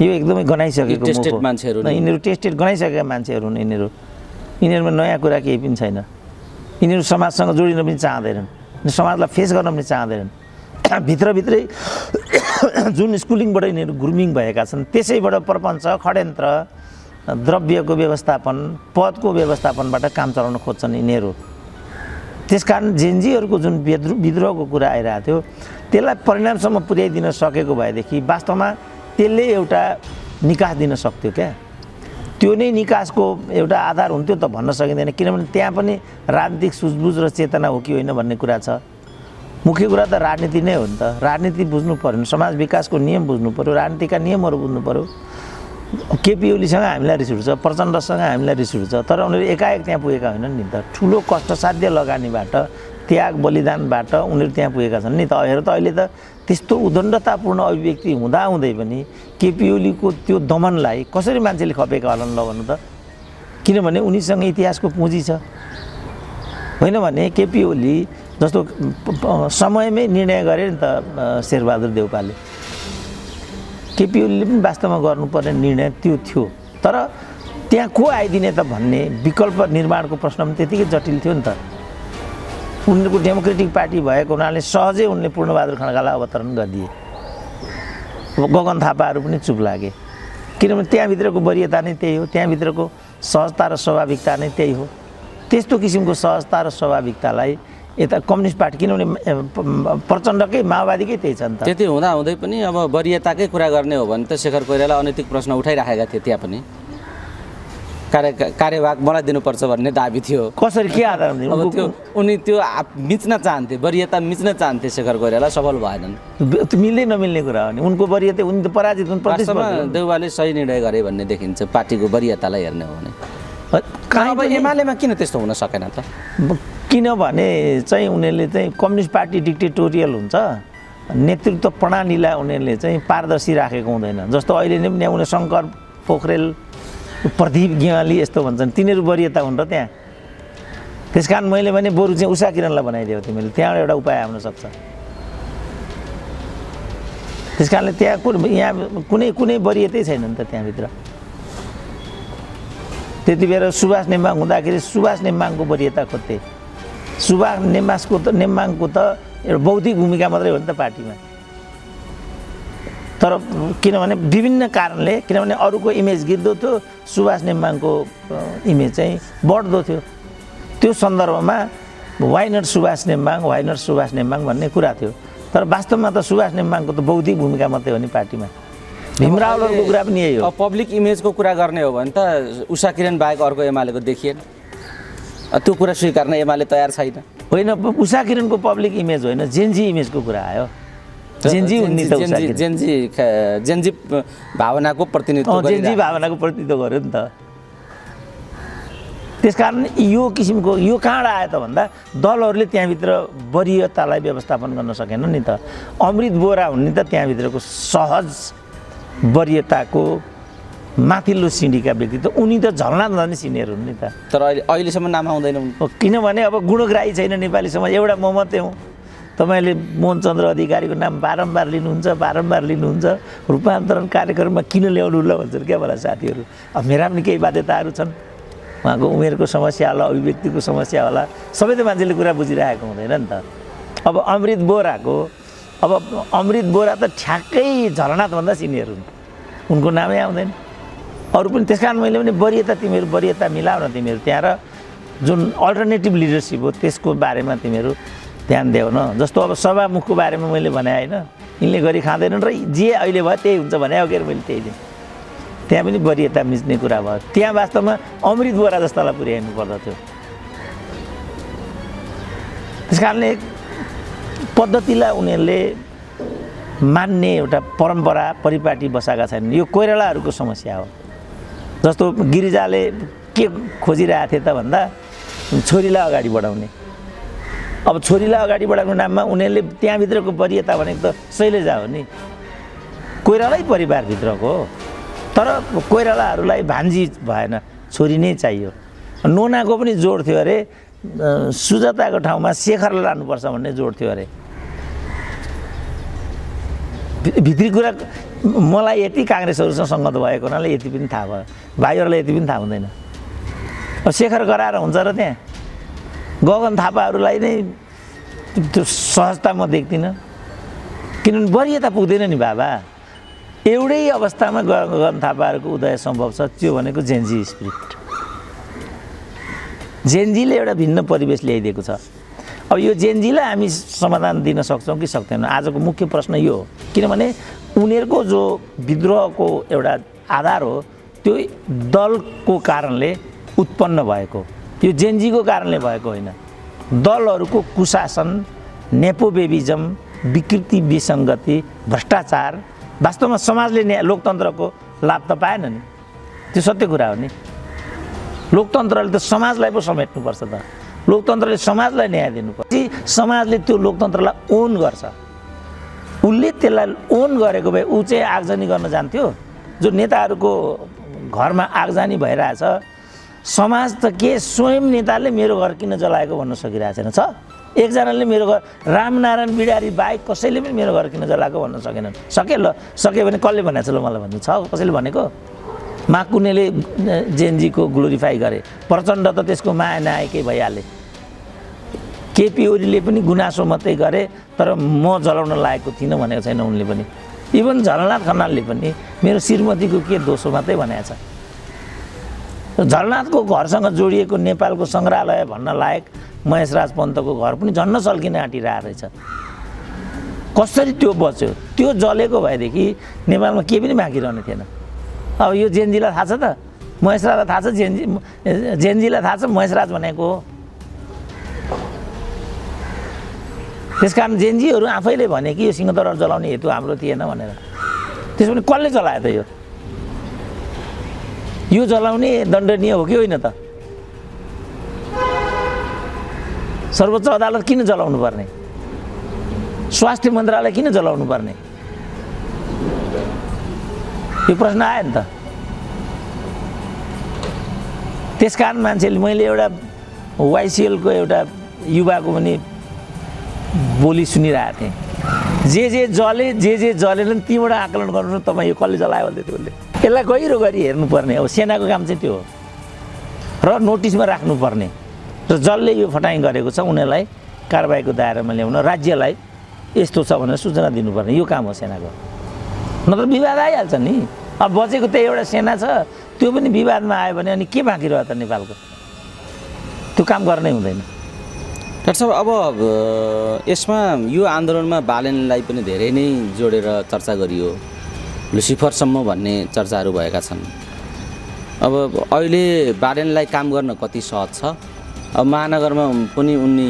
यो एकदमै गनाइसकेको टेस्टेड मोह हो। मान्छेहरू नै। यिनीहरू टेस्टेड गनाइसकेका मान्छेहरू हुन् यिनीहरूमा नयाँ कुरा केही पनि छैन। यिनीहरू समाजसँग जोडिन पनि चाहँदैनन्, समाजलाई फेस गर्न पनि चाहँदैनन्। भित्रभित्रै जुन स्कुलिङबाट यिनीहरू ग्रुमिङ भएका छन् त्यसैबाट प्रपञ्च, षड्यन्त्र, द्रव्यको व्यवस्थापन, पदको व्यवस्थापनबाट काम चलाउन खोज्छन् यिनीहरू। त्यसकारण जेनजीहरूको जुन विद्रोहको कुरा आइरहेको थियो त्यसलाई परिणामसम्म पुर्याइदिन सकेको भएदेखि वास्तवमा त्यसले एउटा निकास दिन सक्थ्यो क्या। त्यो नै निकासको एउटा आधार हुन्थ्यो त भन्न सकिँदैन, किनभने त्यहाँ पनि राजनीतिक सुझबुझ र चेतना हो कि होइन भन्ने कुरा छ। मुख्य कुरा त राजनीति नै हो नि त। राजनीति बुझ्नु पऱ्यो, समाज विकासको नियम बुझ्नु पऱ्यो, राजनीतिका नियमहरू बुझ्नु पऱ्यो। केपी ओलीसँग हामीलाई रिस उठ्छ, प्रचण्डसँग हामीलाई रिस उठ्छ, तर उनीहरू एकाएक त्यहाँ पुगेका होइनन् नि त। ठुलो कष्टसाध्य लगानीबाट, त्याग बलिदानबाट उनीहरू त्यहाँ पुगेका छन् नि त। हेर त अहिले त त्यस्तो उद्दण्डतापूर्ण अभिव्यक्ति हुँदाहुँदै पनि केपी ओलीको त्यो दमनलाई कसरी मान्छेले खपेका होलान् ल भन्नु त। किनभने उनीसँग इतिहासको पुँजी छ। होइन भने केपी ओली जस्तो समयमै निर्णय गरे नि त शेरबहादुर देउपाले। केपी ओलीले पनि वास्तवमा गर्नुपर्ने निर्णय त्यो थियो, तर त्यहाँ को आइदिने त भन्ने विकल्प निर्माणको प्रश्न पनि त्यतिकै जटिल थियो नि त। उनीहरूको डेमोक्रेटिक पार्टी भएको हुनाले सहजै उनले पूर्णबहादुर खड्कालाई अवतरण गरिदिए। गगन थापाहरू पनि चुप लागे, किनभने त्यहाँभित्रको वरियता नै त्यही हो, त्यहाँभित्रको सहजता र स्वाभाविकता नै त्यही हो। त्यस्तो किसिमको सहजता र स्वाभाविकतालाई यता कम्युनिस्ट पार्टी, किनभने प्रचण्डकै माओवादीकै त्यही छ नि त। त्यति हुँदाहुँदै पनि अब वरियताकै कुरा गर्ने हो भने त शेखर कोइराला अनैतिक प्रश्न उठाइराखेका थिए। त्यहाँ पनि कार्यवाहक मलाई दिनुपर्छ भन्ने दाबी थियो। कसरी के आधार अब त्यो उनी त्यो मिच्न चाहन्थे, वरियता मिच्न चाहन्थे शेखर कोइराला, सफल भएनन्। मिल्दै नमिल्ने कुरा हो नि, उनको वरियता उनी त पराजित हुन्। वास्तवमा देउवाले सही निर्णय गरे भन्ने देखिन्छ पार्टीको वरियतालाई हेर्ने हो भने। अब एमालेमा किन त्यस्तो हुन सकेन त? किनभने चाहिँ उनीहरूले चाहिँ कम्युनिस्ट पार्टी डिक्टेटोरियल हुन्छ, नेतृत्व प्रणालीलाई उनीहरूले चाहिँ पारदर्शी राखेको हुँदैन। जस्तो अहिले नै पनि उनीहरू शङ्कर पोखरेल, प्रदीप गेवाली यस्तो भन्छन्, तिनीहरू वरियता हुन् र त्यहाँ। त्यस कारण मैले भने बरु चाहिँ उषा किरणलाई बनाइदियो तिमीले, त्यहाँबाट एउटा उपाय आउन सक्छ। त्यस कारणले त्यहाँ यहाँ कुनै वरियतै छैन नि त त्यहाँभित्र। त्यति बेला सुभाष नेम्बाङ हुँदाखेरि सुभाष नेम्बाङको वरियता खोज्थे। सुभाष नेम्बाङको त एउटा बौद्धिक भूमिका मात्रै हो नि त पार्टीमा। तर किनभने विभिन्न कारणले, किनभने अरूको इमेज गिर्दो थियो, सुभाष नेम्बाङको इमेज चाहिँ बढ्दो थियो। त्यो सन्दर्भमा वाइ नट सुभाष नेम्बाङ भन्ने कुरा थियो। तर वास्तवमा त सुभाष नेम्बाङको त बौद्धिक भूमिका मात्रै हो नि पार्टीमा। भीमरावहरूको कुरा पनि यही हो। पब्लिक इमेजको कुरा गर्ने हो भने त उषा किरण बाहेक अर्को एमालेको देखिएन। त्यो कुरा स्वीकार्न एमाले तयार छैन। होइन, उषा किरणको पब्लिक इमेज होइन, जेनजी इमेजको कुरा आयो। जेनजी भावनाको प्रतिनिधित्व, जेनजी भावनाको प्रतिनिधित्व गर्यो नि त। त्यसकारण यो किसिमको यो कहाँबाट आयो त भन्दा दलहरूले त्यहाँभित्र वरियतालाई व्यवस्थापन गर्न सकेन नि त। अमृत बोरा हुन् नि त त्यहाँभित्रको सहज वरियताको माथिल्लो सिँढीका व्यक्ति त उनी त झल्ना सिनियर हुन् नि त। तर अहिलेसम्म नाम आउँदैन। किनभने अब गुणग्राही छैन नेपाली समाज। एउटा म मात्रै हुँ। तपाईँले मोहनचन्द्र अधिकारीको नाम बारम्बार लिनुहुन्छ। रूपान्तरण कार्यक्रममा किन ल्याउनु ल भन्छन् क्या मलाई साथीहरू। अब मेरा पनि केही बाध्यताहरू छन्, उहाँको उमेरको समस्या होला, अभिव्यक्तिको समस्या होला, सबै त मान्छेले कुरा बुझिरहेको हुँदैन नि त। अब अमृत बोरा त ठ्याक्कै झलनाथभन्दा सिनियर हुन्, उनको नामै आउँदैन। अरू पनि त्यस कारण मैले पनि तिमीहरू वरियता मिलाउ न तिमीहरू त्यहाँ, र जुन अल्टरनेटिभ लिडरसिप हो त्यसको बारेमा तिमीहरू ध्यान देऊ न। जस्तो अब सभामुखको बारेमा मैले भने होइन, यिनले गरी खाँदैनन् र जे अहिले भयो त्यही हुन्छ भने हो के मैले त्यही दिन त्यहाँ पनि वरियता मिच्ने कुरा भयो। त्यहाँ वास्तवमा अमृत बोरा जस्तालाई पुर्याइनु पर्दथ्यो। त्यस कारणले पद्धतिलाई उनीहरूले मान्ने एउटा परम्परा परिपाटी बसाएका छैनन्। यो कोइरालाहरूको समस्या हो। जस्तो गिरिजाले के खोजिरहेको थिए त भन्दा छोरीलाई अगाडि बढाउने। अब छोरीलाई अगाडि बढाउने नाममा उनीहरूले त्यहाँभित्रको वरियता भनेको त शैलजा हो नि, कोइरालै परिवारभित्रको हो। तर कोइरालाहरूलाई भान्जी भएन, छोरी नै चाहियो। नोनाको पनि जोड थियो अरे, सुजाताको ठाउँमा शेखरलाई लानुपर्छ भन्ने जोड थियो अरे। भित्री कुरा मलाई यति काङ्ग्रेसहरूसँग सङ्गत भएको हुनाले यति पनि थाहा भयो, भाइहरूलाई यति पनि थाहा हुँदैन। शेखर गराएर हुन्छ र त्यहाँ गगन थापाहरूलाई नै त्यो सहजता म देख्दिनँ, किनभने वरियता पुग्दैन नि बाबा। एउटै अवस्थामा गगन थापाहरूको उदय सम्भव छ, त्यो भनेको जेन्जी स्पिरिट। जेन्जीले एउटा भिन्न परिवेश ल्याइदिएको छ। अब यो जेन्जीलाई हामी समाधान दिन सक्छौँ कि सक्दैनौँ, आजको मुख्य प्रश्न यो हो। किनभने उनीहरूको जो विद्रोहको एउटा आधार हो त्यो दलको कारणले उत्पन्न भएको, यो जेन्जीको कारणले भएको होइन। दलहरूको कुशासन, नेपोबेबिजम, विकृति विसङ्गति, भ्रष्टाचार, वास्तवमा समाजले लोकतन्त्रको लाभ त पाएन नि, त्यो सत्य कुरा हो नि। लोकतन्त्रले त समाजलाई पो समेट्नुपर्छ त, लोकतन्त्रले समाजलाई न्याय दिनुपर्छ। समाजले त्यो लोकतन्त्रलाई ओन गर्छ, उसले त्यसलाई ओन गरेको भए ऊ चाहिँ आगजनी गर्न जान्थ्यो। जो नेताहरूको घरमा आगजनी भइरहेछ, समाज त के स्वयं नेताले मेरो घर किन जलाएको भन्न सकिरहेको छैन। छ एकजनाले मेरो घर, रामनारायण बिडारी बाहेक कसैले पनि मेरो घर किन जलाएको भन्न सकेनन्। सके ल, सके भने कसले भनेको छ ल मलाई भन्नु छ, कसैले भनेको? माकुनेले जेन्जीको ग्लोरिफाई गरे, प्रचण्ड त त्यसको माया नआएकै भइहाले, केपी ओलीले पनि गुनासो मात्रै गरे, तर म जलाउन लागेको थिइनँ भनेको छैन उनले पनि। इभन झलनाथ खनालले पनि मेरो श्रीमतीको के दोष मात्रै भनेको छ। झलनाथको घरसँग जोडिएको नेपालको सङ्ग्रहालय भन्न लायक महेशराज पन्तको घर पनि झन्न सल्किन आँटिरहेको रहेछ। कसरी त्यो बच्यो? त्यो जलेको भएदेखि नेपालमा केही पनि बाँकी रहने थिएन। अब यो जेन्जीलाई थाहा छ त, महेशराजलाई थाहा छ, जेन्जीलाई थाहा छ महेशराज भनेको हो। त्यसकारण जेन्जीहरू आफैले भने कि यो सिंहदरबार जलाउने हेतु हाम्रो थिएन भनेर। त्यसो भने कसले जलायो त? यो जलाउने दण्डनीय हो कि होइन त? सर्वोच्च अदालत किन जलाउनु पर्ने? स्वास्थ्य मन्त्रालय किन जलाउनु पर्ने? यो प्रश्न आयो नि त। त्यसकारण मान्छेले, मैले एउटा वाइसिएलको एउटा युवाको पनि बोली सुनिरहेको थिएँ, जे जलेनन् तीबाट आकलन गर्नुहोस् तपाईँ यो कसले जलायो भन्दै थियो उसले। यसलाई गहिरो गरी हेर्नुपर्ने हो। सेनाको काम चाहिँ त्यो हो र नोटिसमा राख्नुपर्ने, र जसले यो फटाइ गरेको छ उनीहरूलाई कारबाहीको दायरामा ल्याउन, राज्यलाई यस्तो छ भनेर सूचना दिनुपर्ने, यो काम हो सेनाको। नत्र विवाद आइहाल्छ नि। अब बचेको त्यही एउटा सेना छ, त्यो पनि विवादमा आयो भने अनि के बाँकी रह्यो त नेपालको? त्यो काम गर्नै हुँदैन। डाक्टर साहब, अब यसमा यो आन्दोलनमा बालेनलाई पनि धेरै नै जोडेर चर्चा गरियो, लुसिफरसम्म भन्ने चर्चाहरू भएका छन्। अब अहिले बालेनलाई काम गर्न कति सहज छ? अब महानगरमा पनि उनी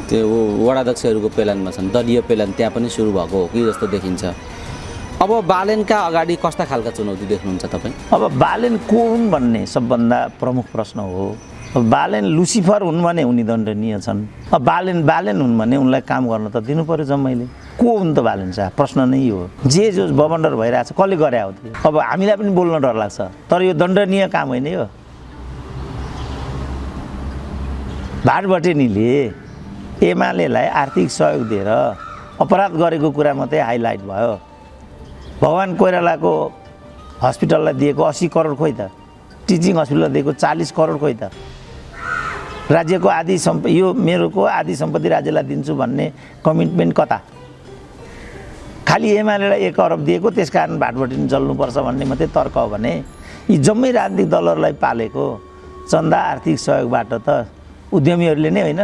त्यो वडाध्यक्षहरूको पेलानमा छन्, दलीय पेलान त्यहाँ पनि सुरु भएको हो कि जस्तो देखिन्छ। अब बालेनका अगाडि कस्ता खालका चुनौती देख्नुहुन्छ तपाईँ? अब बालेन को हुन् भन्ने सबभन्दा प्रमुख प्रश्न हो। बालेन लुसिफर हुन् भने उनी दण्डनीय छन्। अब बालेन हुन् भने उनलाई काम गर्न त दिनु पर्यो जम्मैले। को हुन् त बालेन शाह? प्रश्न नै यो हो। जो बबन्डर भइरहेछ कसले गरे हो त्यो? अब हामीलाई पनि बोल्न डर लाग्छ, तर यो दण्डनीय काम होइन यो। भाटभटेनीले एमालेलाई आर्थिक सहयोग दिएर अपराध गरेको कुरा मात्रै हाइलाइट भयो। भगवान कोइरालाको हस्पिटललाई दिएको 80 करोड खोइ त? टिचिङ हस्पिटललाई दिएको 40 करोड खोइ त? राज्यको आधी यो मेरोको आधी सम्पत्ति राज्यलाई दिन्छु भन्ने कमिटमेन्ट कता? खालि एमालेलाई 1 अरब दिएको, त्यसकारण भाटभटेनी जल्नुपर्छ भन्ने मात्रै तर्क हो भने यी जम्मै राजनीतिक दलहरूलाई पालेको चन्दा आर्थिक सहयोगबाट त उद्यमीहरूले नै होइन,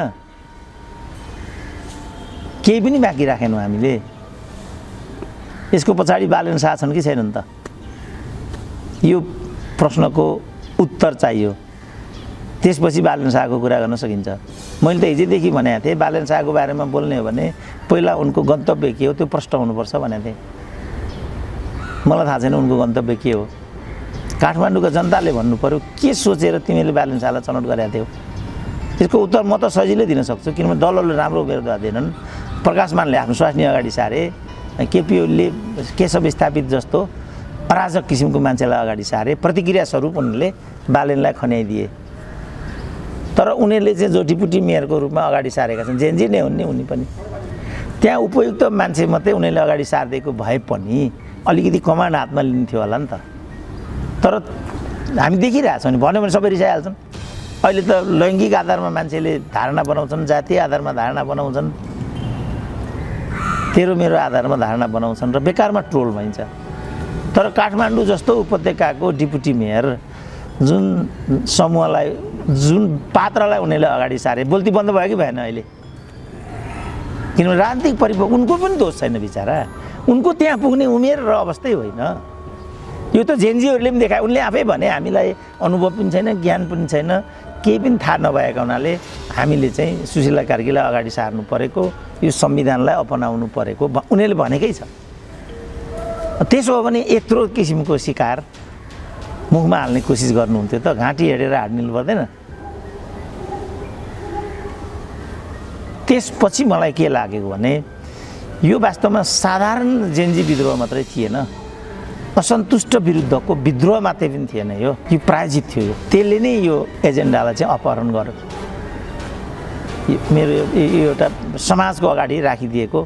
केही पनि बाँकी राखेनौँ हामीले। यसको पछाडि बालेन शाह छन् कि छैनन् त? यो प्रश्नको उत्तर चाहियो, त्यसपछि बालेन शाहको कुरा गर्न सकिन्छ। मैले त हिजोदेखि भनेको थिएँ बालेन शाहको बारेमा बोल्ने हो भने पहिला उनको गन्तव्य के हो त्यो प्रश्न हुनुपर्छ भनेको थिएँ। मलाई थाहा छैन उनको गन्तव्य के हो। काठमाडौँको जनताले भन्नु पर्यो के सोचेर तिमीले बालेन शाहलाई छनौट गरेका थियौ। यसको उत्तर म त सजिलै दिन सक्छु, किनभने दलहरूले राम्रो उम्मेदवार दिएनन्। प्रकाशमानले आफ्नो स्वास्नी अगाडि सारे, केपी ओलीले केशव स्थापित जस्तो अराजक किसिमको मान्छेलाई अगाडि सारे, प्रतिक्रिया स्वरूप उनले बालेनलाई खन्याइदिए। तर उनीहरूले चाहिँ जोटीपुटी मेयरको रूपमा अगाडि सारेका छन्। जेन्जी नै हुन् नि उनी पनि। त्यहाँ उपयुक्त मान्छे मात्रै उनीहरूले अगाडि सारिदिएको भए पनि अलिकति कमान्ड हातमा लिन्थ्यो होला नि त। तर हामी देखिरहेछौँ नि, भन्यो भने सबै रिसाइहाल्छन्। अहिले त लैङ्गिक आधारमा मान्छेले धारणा बनाउँछन्, जातीय आधारमा धारणा बनाउँछन्, तेरो मेरो आधारमा धारणा बनाउँछन् र बेकारमा ट्रोल भइन्छ। तर काठमाडौँ जस्तो उपत्यकाको डिप्युटी मेयर जुन समूहलाई, जुन पात्रलाई उनीहरूले अगाडि सारे, बोल्ती बन्द भयो कि भएन अहिले? किनभने राजनीतिक परिपक्व, उनको पनि दोष छैन बिचरा, उनको त्यहाँ पुग्ने उमेर र अवस्थै होइन। यो त जेनजीहरूले पनि देखाए, उनले आफै भने हामीलाई अनुभव पनि छैन, ज्ञान पनि छैन, केही पनि थाहा नभएका हुनाले हामीले चाहिँ सुशीला कार्कीलाई अगाडि सार्नु परेको, यो संविधानलाई अपनाउनु परेको उनीहरूले भनेकै छ। त्यसो हो भने यत्रो किसिमको शिकार मुखमा हाल्ने कोसिस गर्नुहुन्थ्यो त, घाँटी हेरेर हाड्नु पर्दैन। त्यसपछि मलाई के लागेको भने यो वास्तवमा साधारण जेनजी विद्रोह मात्रै थिएन, असन्तुष्ट विरुद्धको विद्रोह मात्रै पनि थिएन, यो प्रायोजित थियो। त्यसले नै यो एजेन्डालाई चाहिँ अपहरण गर्यो। मेरो यो एउटा समाजको अगाडि राखिदिएको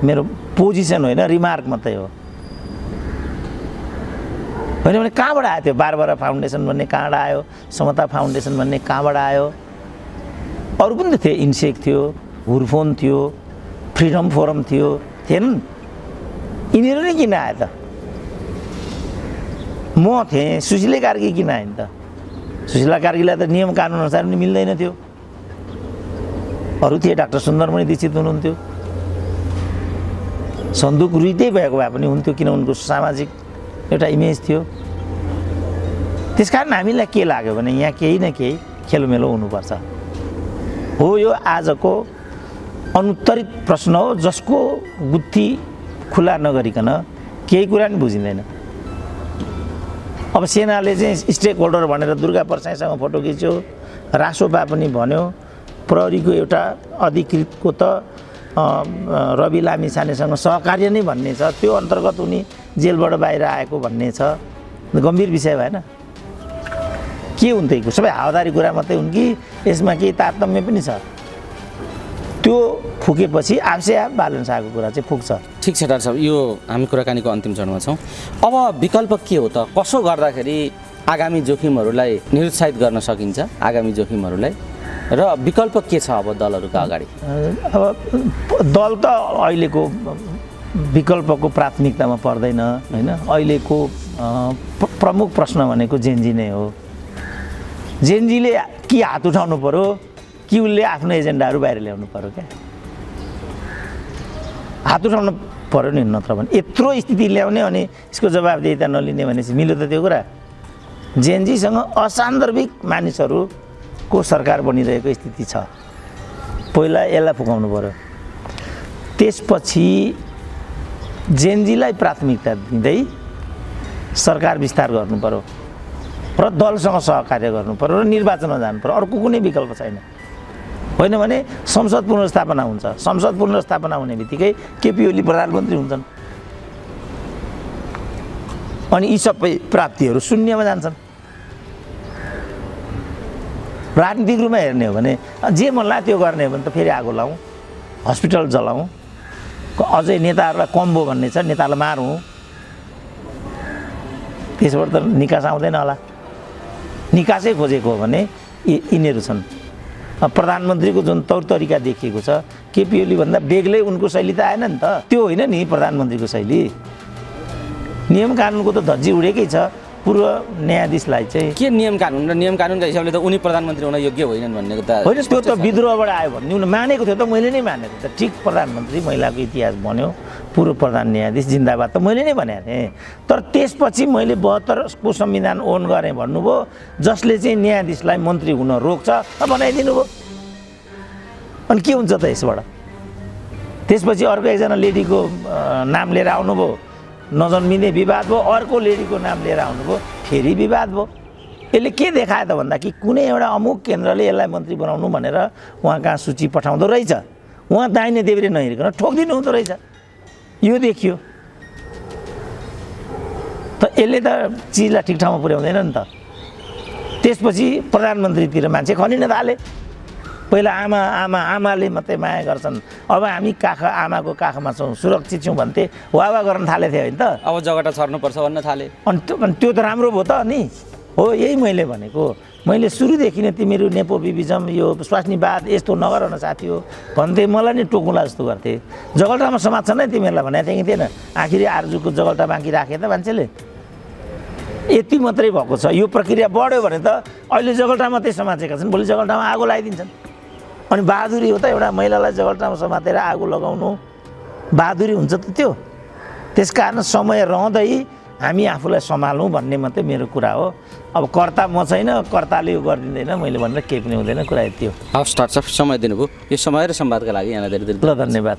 मेरो पोजिसन होइन, रिमार्क मात्रै हो। होइन भने कहाँबाट आयो त्यो बारबारा फाउन्डेसन भन्ने, कहाँबाट आयो समता फाउन्डेसन भन्ने, कहाँबाट आयो? अरू पनि त थियो, इन्सेक थियो, हुर्फोन थियो, फ्रिडम फोरम थियो, थिएनन्? यिनीहरू नै किन आयो त? म थिएँ, सुशीला कार्की किन आइन् त? सुशीला कार्कीलाई त नियम कानुन अनुसार पनि मिल्दैन थियो। अरू थिए, डाक्टर सुन्दरमणि दीक्षित हुनुहुन्थ्यो, सन्दुक रुइतै भएको भए पनि हुन्थ्यो, किन उनको सामाजिक एउटा इमेज थियो। त्यसकारण हामीलाई के लाग्यो भने यहाँ केही न केही खेलमेलो हुनुपर्छ। हो, यो आजको अनुत्तरित प्रश्न हो, जसको गुत्थी खुला नगरिकन केही कुरा नि बुझिँदैन। अब सेनाले चाहिँ स्टेक होल्डर भनेर दुर्गा परसाईसँग फोटो खिच्यो, रासोपा पनि भन्यो, प्रहरीको एउटा अधिकृतको त रवि लामिछानेसँग सहकार्य नै भन्ने छ, त्यो अन्तर्गत उनी जेलबाट बाहिर आएको भन्ने छ। गम्भीर विषय भएन? के हुन्थ्यो? सबै हावादारी कुरा मात्रै हुन् कि यसमा केही तारतम्य पनि छ? त्यो फुकेपछि आफै बालन शाहको कुरा चाहिँ फुक्छ। ठिक छ डाक्टर साहब, यो हामी कुराकानीको अन्तिम चरणमा छौँ। अब विकल्प के हो त? कसो गर्दाखेरि आगामी जोखिमहरूलाई निरुत्साहित गर्न सकिन्छ, आगामी जोखिमहरूलाई, र विकल्प के छ अब दलहरूका अगाडि? अब दल त अहिलेको विकल्पको प्राथमिकतामा पर्दैन होइन। अहिलेको प्रमुख प्रश्न भनेको जेनजी नै हो। जेनजीले कि हात उठाउनु पर्यो कि उसले आफ्नो एजेन्डाहरू बाहिर ल्याउनु पर्यो क्या? हात उठाउनु पर्यो नि, नत्र भने यत्रो स्थिति ल्याउने अनि यसको जवाबदेहिता नलिने भनेपछि मिल्यो त त्यो कुरा? जेनजीसँग असान्दर्भिक मानिसहरूको सरकार बनिरहेको स्थिति छ। पहिला यसलाई फुकाउनु पर्यो, त्यसपछि जेनजीलाई प्राथमिकता दिँदै सरकार विस्तार गर्नु पर्यो र दलसँग सहकार्य गर्नु पर्यो र निर्वाचनमा जानु पर्यो। अर्को कुनै विकल्प छैन। होइन भने संसद पुनर्स्थापना हुन्छ। संसद पुनर्स्थापना हुने बित्तिकै केपी ओली प्रधानमन्त्री हुन्छन् अनि यी सबै प्राप्तिहरू शून्यमा जान्छन्। राजनीतिक रूपमा हेर्ने हो भने जे मन लाग्यो त्यो गर्ने हो भने त फेरि आगो लाउँ, हस्पिटल जलाउँ, अझै नेताहरूलाई कम्बो भन्ने छ, नेतालाई मारौँ, त्यसबाट त निकास आउँदैन होला। निकासै खोजेको हो भने यिनीहरू छन्। प्रधानमन्त्रीको जुन तौर तरिका देखिएको छ, केपी ओली भन्दा बेग्लै उनको शैली त आएन नि त। त्यो होइन नि प्रधानमन्त्रीको शैली। नियम कानुनको त धज्जी उडेकै छ। पूर्व न्यायाधीशलाई चाहिँ के नियम कानुन र नियम कानुनका हिसाबले त उनी प्रधानमन्त्री हुन योग्य होइनन् भन्ने त होइन। त्यो त विद्रोहबाट आयो भन्ने उनीहरूले मानेको थियो त, मैले नै मानेको थिएँ। ठिक, प्रधानमन्त्री महिलाको इतिहास बन्यो, पूर्व प्रधान न्यायाधीश जिन्दाबाद त मैले नै भनेको थिएँ। तर त्यसपछि मैले 72 को संविधान ओन गरेँ भन्नुभयो, जसले चाहिँ न्यायाधीशलाई मन्त्री हुन रोक्छ, बनाइदिनु भयो। अनि के हुन्छ त यसबाट? त्यसपछि अर्को एकजना लेडीको नाम लिएर आउनुभयो, नजन्मिने विवाद भयो। अर्को लेडीको नाम लिएर आउनुभयो, फेरि विवाद भयो। यसले के देखायो त भन्दा कि कुनै एउटा अमुक केन्द्रले यसलाई मन्त्री बनाउनु भनेर उहाँ कहाँ सूची पठाउँदो रहेछ, उहाँ दाहिने देब्रे नहेरिकन ठोकिदिनु हुँदो रहेछ। यो देखियो त। यसले त चिजलाई ठिक ठाउँमा पुर्याउँदैन नि त। त्यसपछि प्रधानमन्त्रीतिर मान्छे खनिन थाले। पहिला आमाले मात्रै माया गर्छन्, अब हामी आमाको काखमा छौँ, सुरक्षित छौँ भन्थे, वाह गर्न थालेको थियो होइन त। अब जगटा छर्नुपर्छ भन्न थाले। अनि त्यो त राम्रो भयो त नि। हो, यही मैले भनेको। मैले सुरुदेखि नै तिमीहरू नेपोटिज्म यो स्वास्नीवाद यस्तो नगर न साथी हो भन्थे, मलाई नि टोकुला जस्तो गर्थे। जगल्टामा समात्छ नै तिमीहरूलाई भनेको थिएँ कि थिएन? आखिरी आर्जुको जगल्टा बाँकी राखे त मान्छेले। यति मात्रै भएको छ। यो प्रक्रिया बढ्यो भने त अहिले जगल्टा मात्रै समातेका छन्, भोलि जगल्टामा आगो लगाइदिन्छन्। अनि बहादुरी हो त एउटा महिलालाई जगल्टामा समातेर आगो लगाउनु? बहादुरी हुन्छ त त्यो? त्यस कारण समय रहँदै हामी आफूलाई सम्हालौँ भन्ने मात्रै मेरो कुरा हो। अब कर्ता म छैन, कर्ताले यो गरिदिँदैन मैले भनेर केही पनि हुँदैन। कुरा यति हो। हवस्, समय दिनुभयो। यो समय र संवादका लागि यहाँलाई धेरै धेरै ल, धन्यवाद।